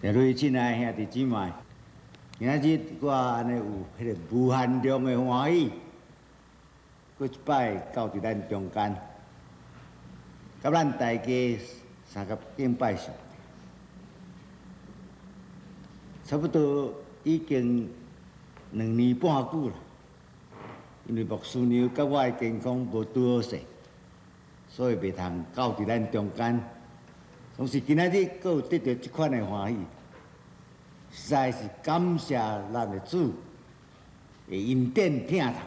各位親愛兄弟姊妹，今仔日我按呢有彼個無限量的歡喜，閣一擺到佇咱中間，佮咱大家相佮敬拜上帝。差不多已經2年半久啦，因為牧師娘佮我的健康無拄好勢，所以袂通到佇咱中間。總是今仔日閣有得著這款的歡喜，實在是感謝咱的主的恩典疼痛，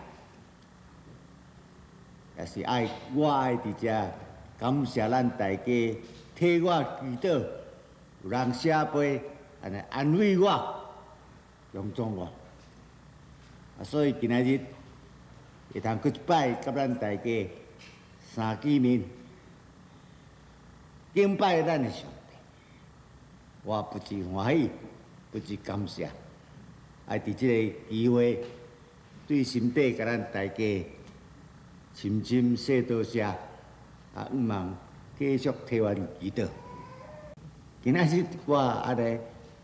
也是愛我愛佇遮感謝咱大家替我祈禱，有人寫批按呢安慰我、強壯我。啊，所以今仔日會通閣一擺佮咱大家相見面，敬拜咱的上帝，我不止歡喜，不止感謝，愛佇這个機會對心底共咱大家深深說多謝，啊，向望繼續替阮祈禱。今仔日我按呢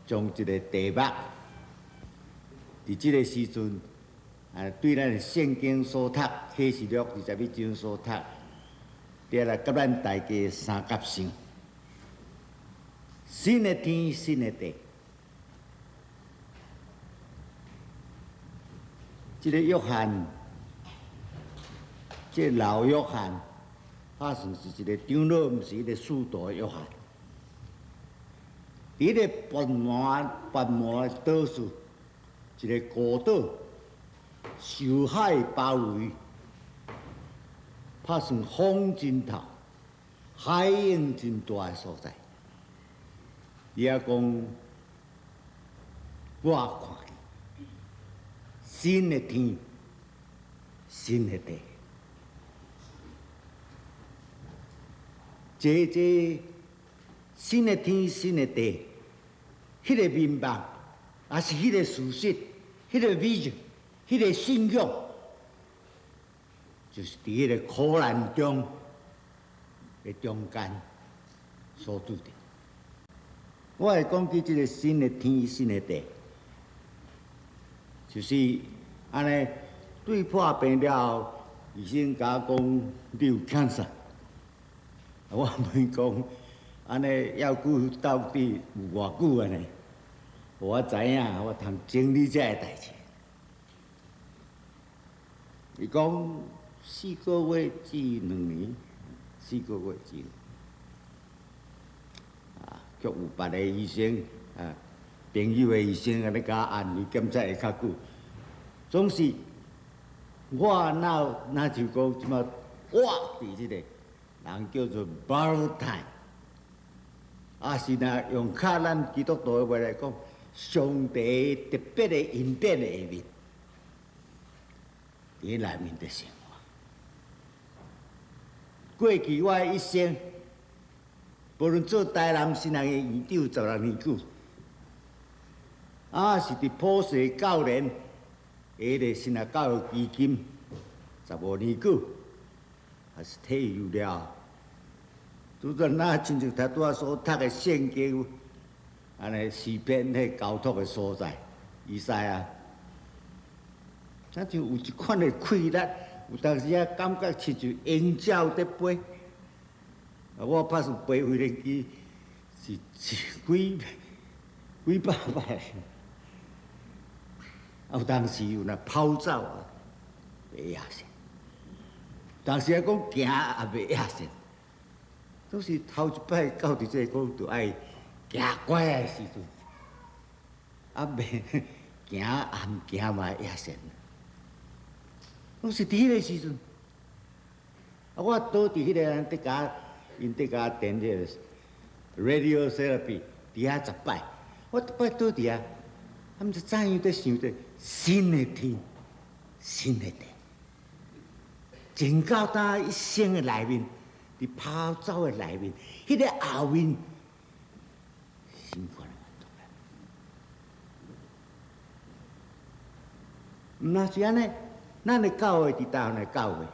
將一个題目，佇這个時陣，啊，對咱的聖經所讀啟示錄21章所讀，佇來佮咱大家相佮想。新的天，新的地。這个約翰，這个老約翰，拍算是一个長老，毋是彼个使徒約翰。佇彼个拔摩拔摩島嶼，一个孤島，受海包圍，拍算風真透，海湧真大的所在。伊仔講，我看見新的天，新的地。這這新的天，新的地，彼个面目，抑是彼个事實，彼个 vision，彼个信仰，就是佇彼个苦難中的中間所拄著。我會講起這个新的天、新的地，就是按呢對破病了後，醫生共我講你有 cancer，我問講按呢猶久到底有偌久按呢？予我知影，我通整理這个代誌。伊講4個月至2年，四個月至。啊，卻有別个醫生啊，朋友的醫生按呢共我安慰，檢測會較久。總是我若若就講這馬活佇這個人叫做 borrowed time，啊是若用較咱基督徒的話來講，上帝特別的恩典的下面，佇內面的生活。過去我的一生，無論做台南神學院院長16年久，啊是佇普世教聯彼个神學教育基金15年久，抑是退休了。拄則若親像頭拄仔所讀的聖經，按呢詩篇彼交託的所在，以賽亞，咱就有一款的氣力，有當時啊感覺親像鷹鳥佇飛。我拍算飛飛行機是是幾幾百擺，啊有當時有若跑走啊，袂野性；當時啊講行也袂野性，總是頭一擺到佇這個講，著愛行拐的時陣，啊袂行也毋行嘛會野性，攏是佇彼個時陣，啊我倒佇彼個人佇共。𪜶佇共我電這個 radiotherapy 佇遐10擺，我逐擺倒佇遐，啊毋知怎樣佇想著新的天，新的地，從到今一生的內面，佇跑走的內面，彼個後面，新款的滿足毋若是按呢，咱的教會佇台灣的教會，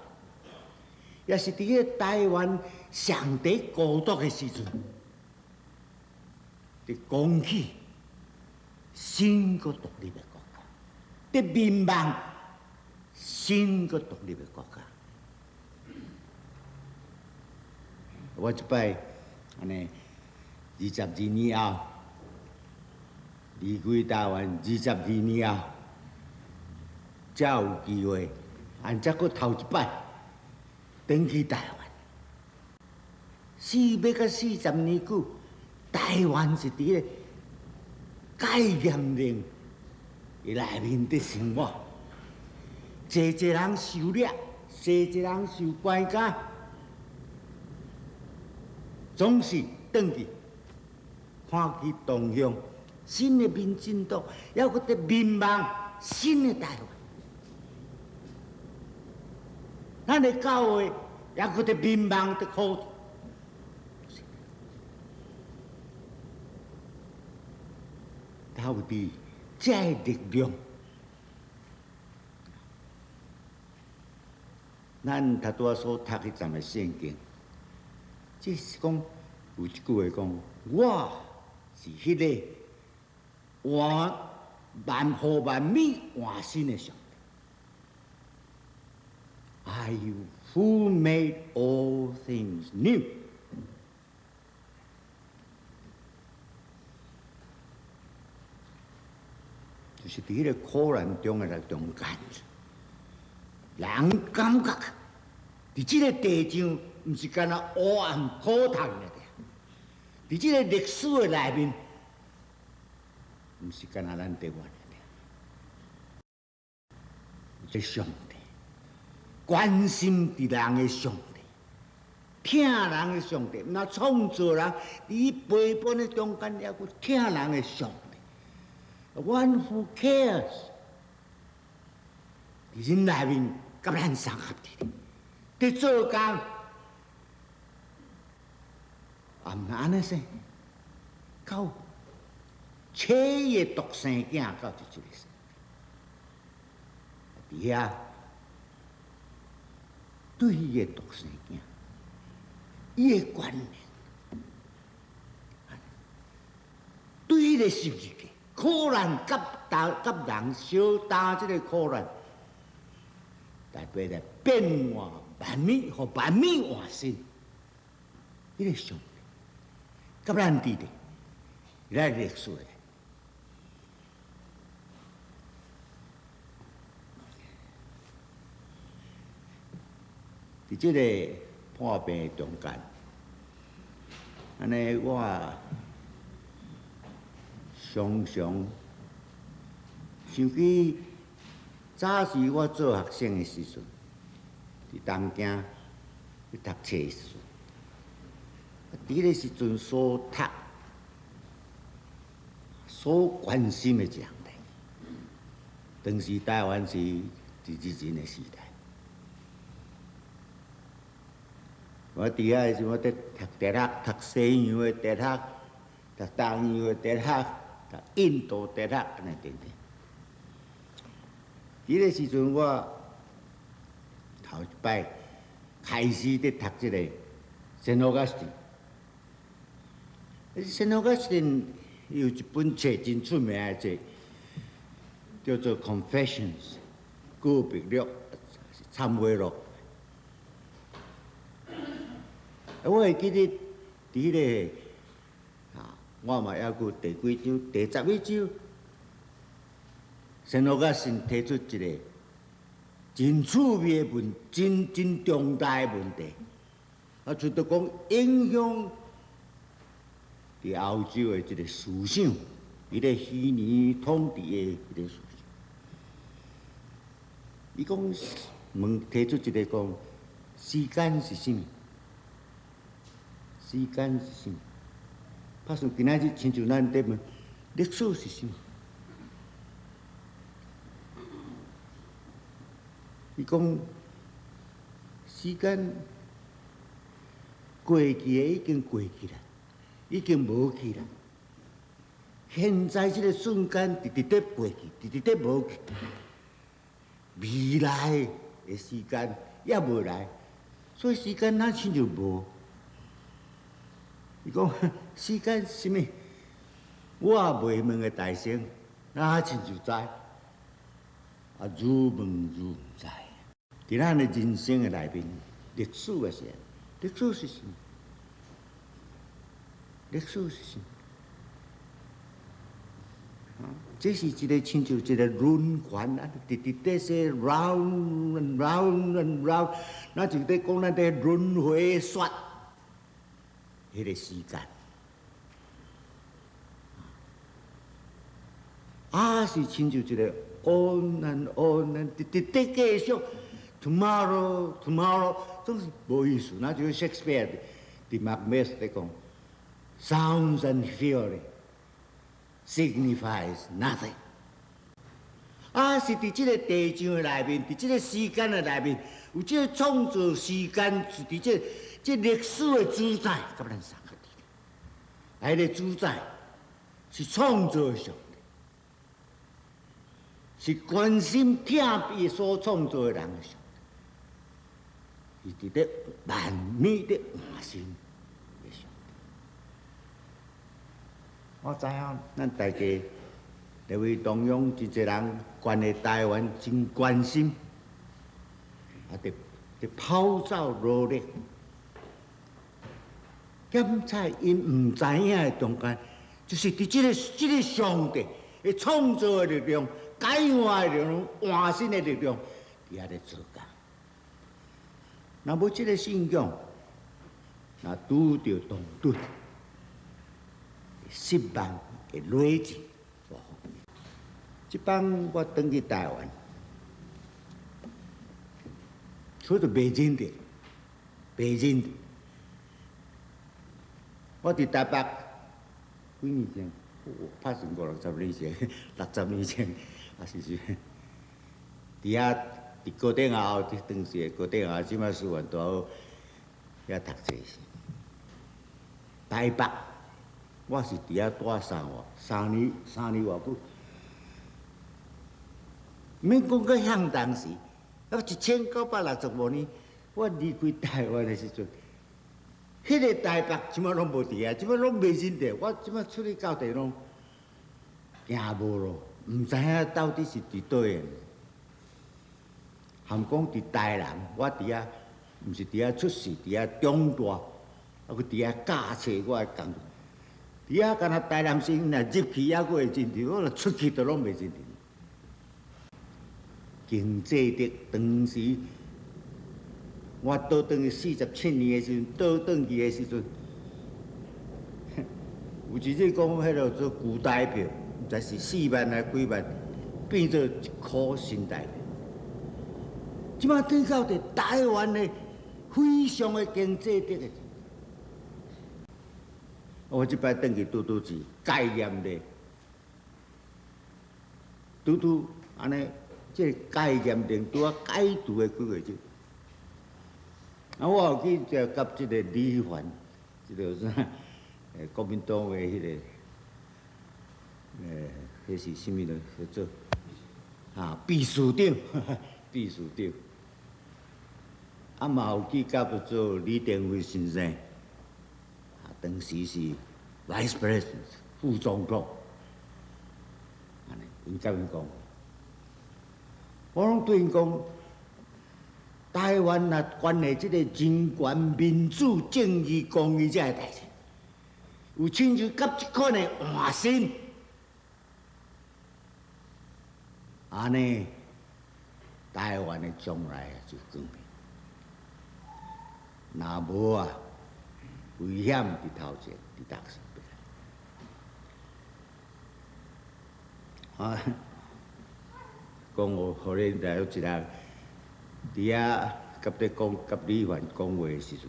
也是佇個台灣上帝孤獨的時陣，佇講起新閣獨立的國家，佇面望新閣獨立的國家。我這擺按呢22年後離開台灣，二十二年後，才有機會，按才閣頭一擺轉去台灣。四欲甲40年久，台灣是佇彼個戒嚴令的內面佇生活，濟濟人受掠，濟濟人受關監，總是轉去看去同鄉，新的民進黨，猶閣佇面望新的台灣。咱的教會猶閣佇面望佇苦。到底這个力量，咱頭拄仔所讀彼節的聖經，這是講有一句話講：我是彼个換萬予萬物換新的上帝。I who made all things new。就是佇彼个苦難中的來中間，人感覺佇這个地上，毋是干焦黑暗苦痛爾，佇這个歷史的內面，毋是干焦咱台灣爾。這上帝關心佇人的上帝，疼人的上帝，毋但創造人，佇陪伴的中間，猶閣疼人的上帝。One who cares，佇人內面佮咱相合佇咧，佇做工，也毋按呢說，到妻的獨生囝到佇這個世界，佇遐對伊的獨生囝，伊的觀念，對彼个十字架。苦難佮擔佮人相擔這个苦難，代表來變換萬物，予萬物換新。彼个上帝，佮咱佇咧，咱歷史的。佇這个破病中間，按呢我常常想起早時我做學生的時陣，佇東京去讀冊的時陣，佇彼个時陣所讀、所關心的一項代誌。當時台灣是佇日人的時代，我佇遐的時陣，我佇讀哲學，讀西洋的哲學，讀東洋的哲學，讀印度哲學，按呢等等。彼个時陣，我頭一擺開始佇讀這个聖奧古斯丁。聖奧古斯丁有一本冊真出名的冊，叫做《Confessions》告白錄、懺悔錄。我會記得佇彼个。我嘛猶閣第幾章？第11章，聖奧古斯丁提出一个真趣味的問，真真重大的問題。啊，就著講影響佇歐洲的這个思想，伊咧虛擬統治的彼个思想。伊講問提出一个講，時間是啥物？時間是啥物？拍算今仔日親像咱佇問歷史是啥物？伊講時間過去的已經過去啦，已經無去啦。現在這个瞬間直直佇過去，直直佇無去。未來的時間猶無來，所以時間哪親像無。伊講時間是啥物？我袂問的大聲。若親像知，啊，愈問愈毋知。佇咱的人生的內面，歷史的是，歷史是啥？歷史是啥？這是一個親像一個輪環啊，直直咧說 round and round and round，咱就咧講咱咧輪迴說，彼個時間。啊，是親像一個 on and on and 直直咧繼續，tomorrow tomorrow，總是無意思。若像 Shakespeare 佇 Macbeth 咧講，sounds and fury，signifies nothing。啊，是佇這個地上的內面，佇這個時間的內面，有這個創造時間，是佇這這歷史的主宰，佮咱相仝。啊，彼個主宰是創造的上帝，是關心疼伊所創造的人的上帝，是佇咧萬物咧換新的上帝。我知影咱大家認為中央真濟人關係台灣真關心，啊，佇佇拋走努力，檢查𪜶毋知影的中間，就是佇這個上帝的創造的力量、改換的力量、換新的力量，佇遐咧做工。若無這個信仰，若拄著動盪，失望會累積。這擺我轉去台灣，出就袂認得，袂認得。我佇台北幾年前，拍算五六十年前，六十年前，啊是是，佇遐佇高等學校，佇當時的高等學校，這擺師範大學遐讀冊時，台北，我是佇遐蹛3年，3年偌久。免講到遐當時，啊，1965年，我離開台灣的時陣，彼個台北這擺攏無佇遐，這擺攏袂認得。我這擺出去到地攏行無路，毋知影到底是佇佗位。含講佇台南，我佇遐，毋是佇遐出世，佇遐長大，啊，閣佇遐教冊我的工作。佇遐敢若台南市，若入去猶閣會認得，我若出去就攏袂認得。經濟的當時，我倒轉去47年的時陣，倒轉去的時陣，有一日講彼個做舊台票，毋知是4萬還幾萬，變做1箍新台票。這擺轉到佇台灣的非常的經濟的，我這擺轉去拄拄是戒嚴的，拄拄按呢。這個戒嚴令拄仔解除的幾個月，啊，我有去就佮這個李凡，這個啥，國民黨的彼個，彼是啥物咧？叫做啊，秘書長，秘書長。啊，嘛有去佮做李登輝先生，啊，當時是 Vice President 副總統，按呢，𪜶佮𪜶講。我攏對𪜶講，台灣若關係這個人權、民主、正義、公義這个代誌，有親像佮這款的換新，按呢，台灣的將來就光明。若無啊，危險佇頭前，佇逐身邊。啊！講我予恁來有一個，佇遐佮咧講，佮李凡講話的時陣，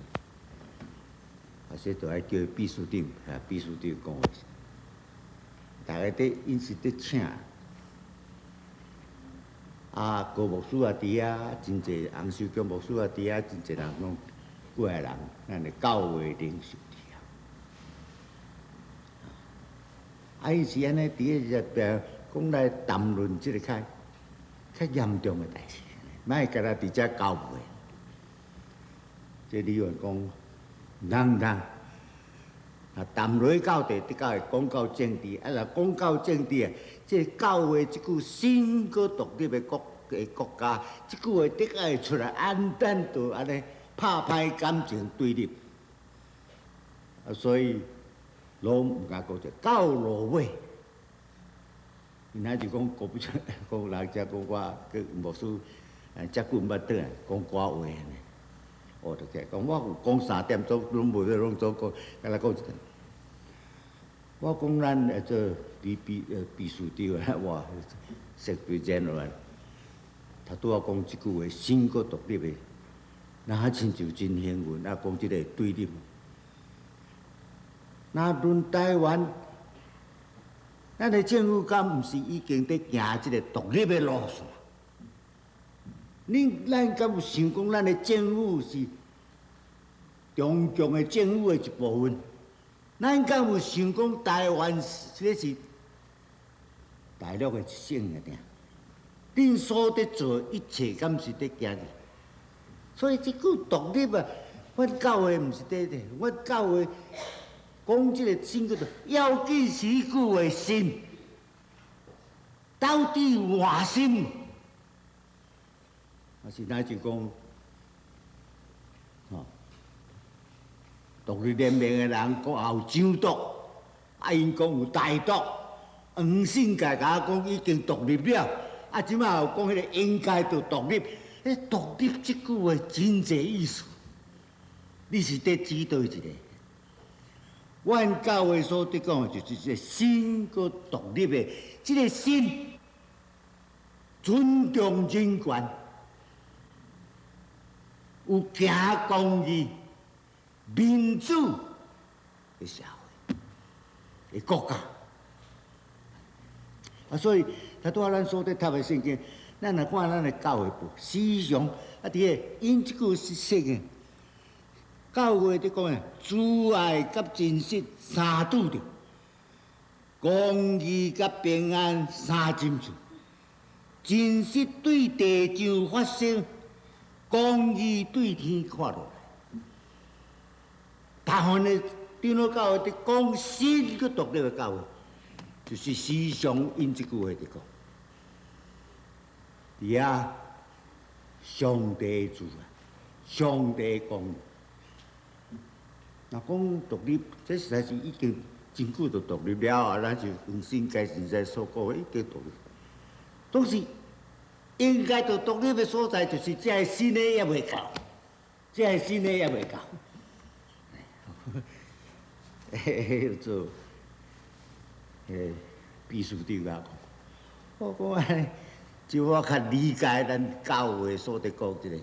啊，說就愛叫秘書長，啊，秘書長講話時，逐个佇𪜶是佇請，啊，高牧師也佇遐，真濟洪秀強牧師也佇遐，真濟人攏過來人，咱的教會領袖佇遐。啊，伊是按呢佇咧入邊講來談論這個較較嚴重的代誌，莫干焦佇遮交陪。這李元講，毋通毋通，啊，談落到地，的確會講到政治，啊，若講到政治啊，這個教會這句新閣獨立的國家，這句話的確會出來，按咱就按呢拍歹感情對立，啊，所以攏毋敢講這到落尾，伊若就講講不出，講人才講我閣牧師，遮久毋捌轉來講歌話呢。我就講我有講3點鐘，攏袂欲攏總講，敢若講一頓。我講咱會做秘書長啊，我 secretary general，他拄仔講這句話，新閣獨立的，若親像真幸運，啊，講這個對立。若論台灣，咱的政府敢毋是已經佇行這個獨立的路線？恁咱敢有想講，咱的政府是中共的政府的一部分？咱敢有想講台灣這是大陸的一省爾？恁所佇做一切，敢是佇行？所以這句獨立啊，阮教會毋是佇咧，阮教會講這個新叫做要緊是彼句話心，到底換心。啊是若就講，吼，獨立聯盟的人講也有蒋獨，啊𪜶講有台獨，黃信介共我講已經獨立了，啊這擺又講彼個應該著獨立，彼獨立這句話真濟意思，你是佇指佗一个？阮教會所佇講的就是這個新閣獨立的，這個心尊重人權。有行公義、民主的社會的國家，啊，所以頭拄仔咱所佇讀的聖經，咱若看咱的教會報思想，啊，佇個𪜶這句是說的，教會佇講的，慈愛佮真實相拄著，公義佮平安相浸處，真實對地上發生。公義對天看落來，大部分的長老教會佇講新閣獨立的教會，就是時常𪜶這句話佇講。佇遐上帝慈愛，上帝公義。若講獨立，這實在是已經真久就獨立了啊！咱就黃信介先生所講的已經獨立，總是。應該著獨立的所在，就是這个新的猶未到，這个新的猶未到。嘿做，秘書長啊，我講按呢，就我較理解咱教會所佇講這個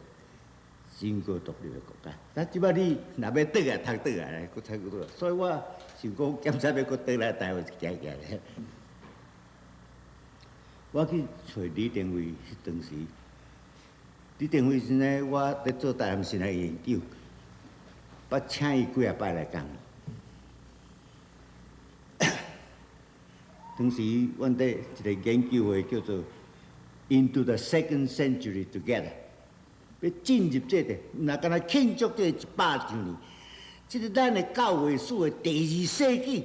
新閣獨立的國家。咱這擺你若欲轉來，通轉來，閣通閣轉來。所以我想講，檢查欲閣轉來台灣行行咧。我去揣李登輝彼當時，李登輝時呢，我佇做台南神學研究，捌請伊幾仔擺來講。當時阮佇一個研究會叫做 Into the Second Century Together，欲進入這個，毋若干焦慶祝這100週年，這個咱的教會史的第二世紀，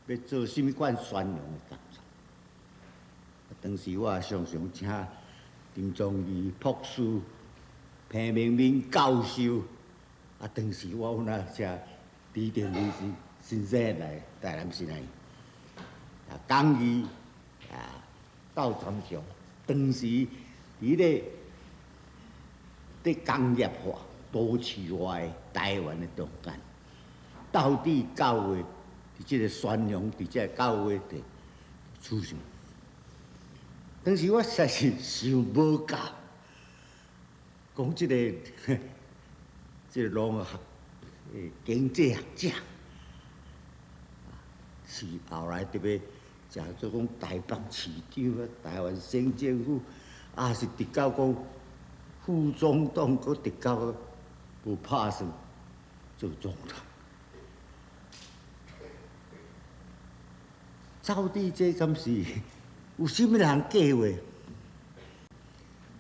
欲做啥物款宣揚的工作。當時我常常請林宗義博士、彭明敏教授，啊，當時我有哪請李登輝先生來台南市來，啊，講義啊，趙傳祥，當時佇咧佇工業化、都市化的台灣的中間，到底教會佇這個宣揚，佇這個教會的處境。當時我實在是想無夠，講這個農學經濟學者，是後來特別誠做講台北市長啊，台灣省政府，啊是直到講副總統，閣直到無拍算做總統。到底這敢是？有啥物人計劃？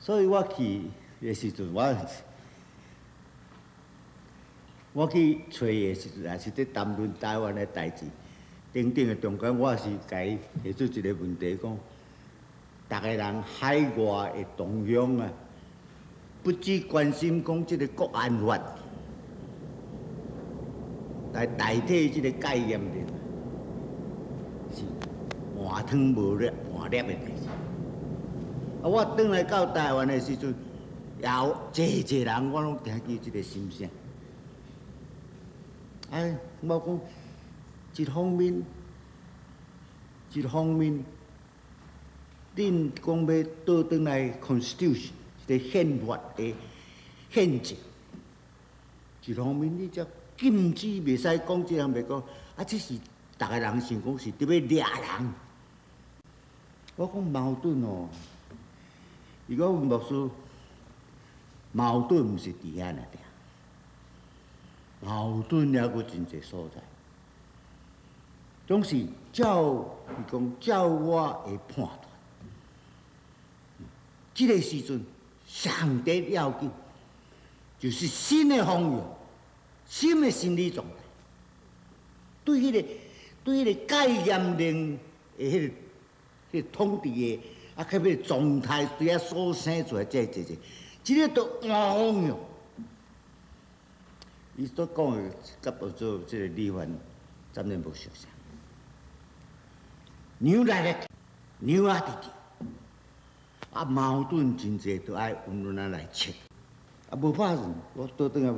所以我去的時陣，我我去揣伊的時陣，也是佇談論台灣的代誌，等等的中間，我是共伊提出一個問題，講，逐个人海外的同鄉啊，不只關心講這個國安法來代替這個戒嚴令，是換湯無粒換粒的代誌。啊，我轉來到台灣的時陣，也有濟濟人，我攏聽見這個心聲。哎，我講一方面，一方面，恁講欲倒轉來 constitution，這個憲法的憲政，一方面你才禁止袂使講這項袂講，啊，這是逐个人想講是佇欲掠人。我講矛盾哦，伊講牧師矛盾毋是佇遐爾爾。矛盾抑閣真濟所在，總是照伊講照我的判斷，這个時陣上帝要緊，就是新的方向，新的心理狀態，對彼個戒嚴令的彼個統治的啊，彼個狀態對遐所生出來這這這，這個都換方向。伊所講的，佮做這個李凡詹天無相像。New direction，new attitude，啊，矛盾真濟，都愛溫溫仔來切。啊，無拍算，我倒轉來，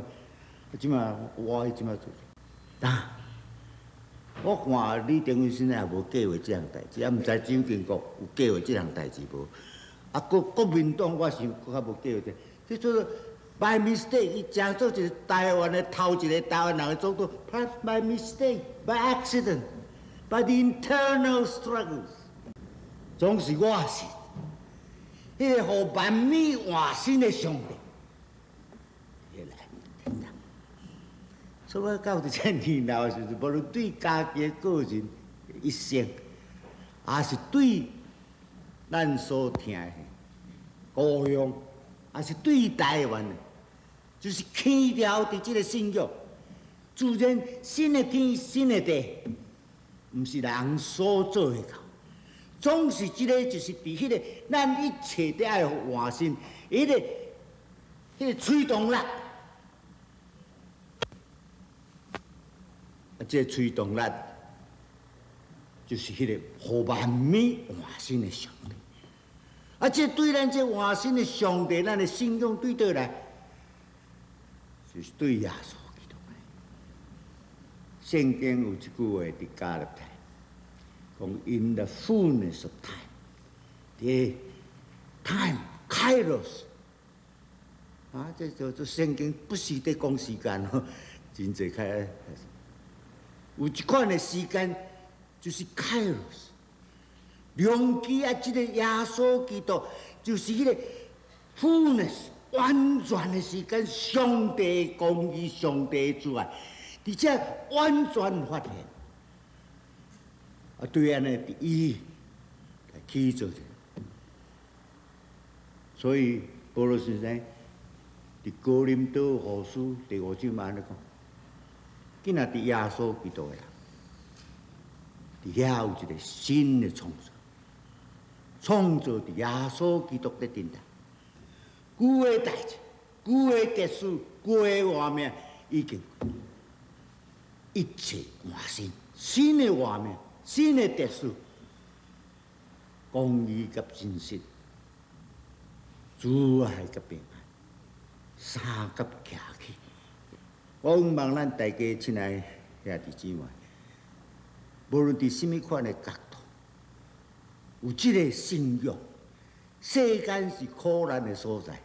這馬我這馬做。但我看李登輝先生也無計劃這項代誌，也毋知蔣經國有計劃這項代誌無？啊，國民黨我想閣較無計劃這，這做 by mistake，伊成做一個台灣的頭一個台灣人的總統，by mistake，by accident，by the internal struggles，總是我是彼個予萬物換新的上帝。來，所以我到佇這年老的時陣，無論對家己的個人一生，抑是對咱所疼的故鄉，抑是對台灣，就是牽牢佇這個信仰，自然新的天新的地，毋是人所做會到，總是這個就是佇彼個咱一切都愛換新，彼個推動力。啊，這個推動力就是彼個予萬物換新的上帝。啊，這對咱這換新的上帝，咱的信仰對佗來？就是對耶穌基督來。聖經有一句話佇加勒泰，講 In the fullness of time，佇 time kairos。啊，這叫做聖經不時佇講時間哦，真濟開。有一款的時間，就是 kairos。良機啊！這個耶穌基督就是彼個 fullness 完全的時間，上帝公義、上帝慈愛，佇這完全發現。啊，對按呢，佇伊來去做者。所以保羅先生佇哥林多後書第五章嘛按呢講：今仔佇耶穌基督的人，佇遐有一個新的創造。創造佇耶穌基督佇頂頭，舊的代誌、舊的秩序、舊的畫面已經一切換新，新的畫面、新的秩序，公義佮真實，慈愛佮平安，三佮徛起。我向望咱大家親愛兄弟姊妹，無論佇啥物款的角度，有這個信仰，世間是苦難的所在，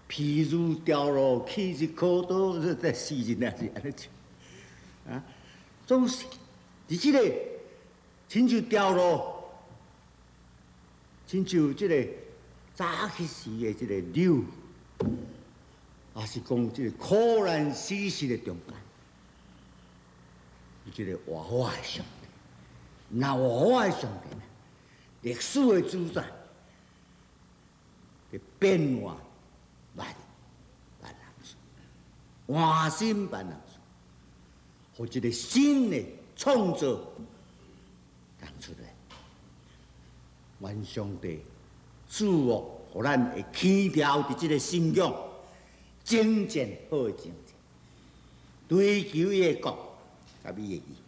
譬如牢路，豈日可躲？這詩人也是按呢唱啊，總是佇這個親像牢路，親像這個早起時的這個柳，抑是講這個苦難死時的中間，有這個活活的上帝，若活活的上帝呢？歷史的主宰，佇變換萬萬人事，換新萬人事。予這个新的創造講出來。願上帝賜福，予咱會輕調佇這个信仰征戰好的征戰，追求伊的國佮伊的義。